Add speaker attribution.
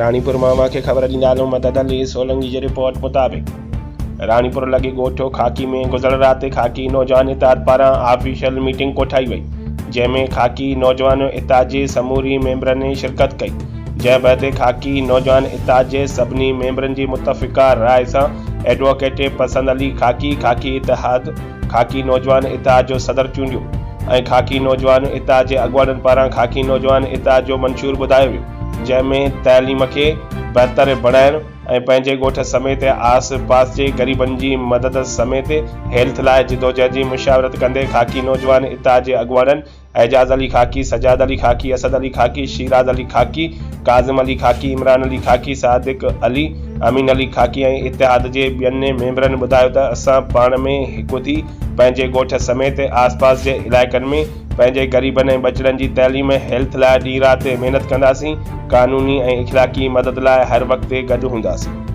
Speaker 1: راڻيپور مان اوهان کي خبر ڏيندا هلون مدد علي سولنگي جي رپورٽ مطابق راڻيپور لڳي ڳوٺ خاڪي ۾ گذريل رات خاڪي نوجوان اتحاد پاران آفيشل ميٽنگ ڪوٺائي وئي جنهن ۾ خاڪي نوجوان اتحاد جي سموري ميمبرن شرڪت ڪئي جنهن بعد خاڪي نوجوان اتحاد جي سڀني ميمبرن جي متفقه راء سان ايڊووڪيٽ پسند علي خاڪي خاڪي اتحاد خاڪي نوجوان اتحاد جو صدر چونڊيو ۽ خاڪي نوجوان اتحاد جي اڳواڻن پاران خاڪي نوجوان اتحاد جو منشور ٻڌايو ويو جنهن ۾ تعليم کي بهتر بڻائڻ ۽ پنهنجي ڳوٺ سميت آس پاس جي غريبن جي مدد سميت هيلٿ لاء جدوجهد جي مشاورت ڪندي خاڪي نوجوان اتحاد جي اڳواڻن اعجاز علي خاڪي، سجاد علي خاڪي، اسد علي خاڪي، شيراز علي خاڪي، ڪاظم علي خاڪي، عمران علي خاڪي، صادق علي، امين علي خاڪي ۽ اتحاد جي ٻين ميمبرن ٻڌايو ته اسان پاڻ ۾ هڪ ٿي پنهنجي ڳوٺ سميت آس پاس جي علائقن ۾ پنهنجي غريبن ۽ ٻچڙن جي تعليم ۽ هيلٿ لاء ڏينهن رات محنت ڪنداسين، قانوني ۽ اخلاقي مدد لاء هر وقت گڏ هونداسين.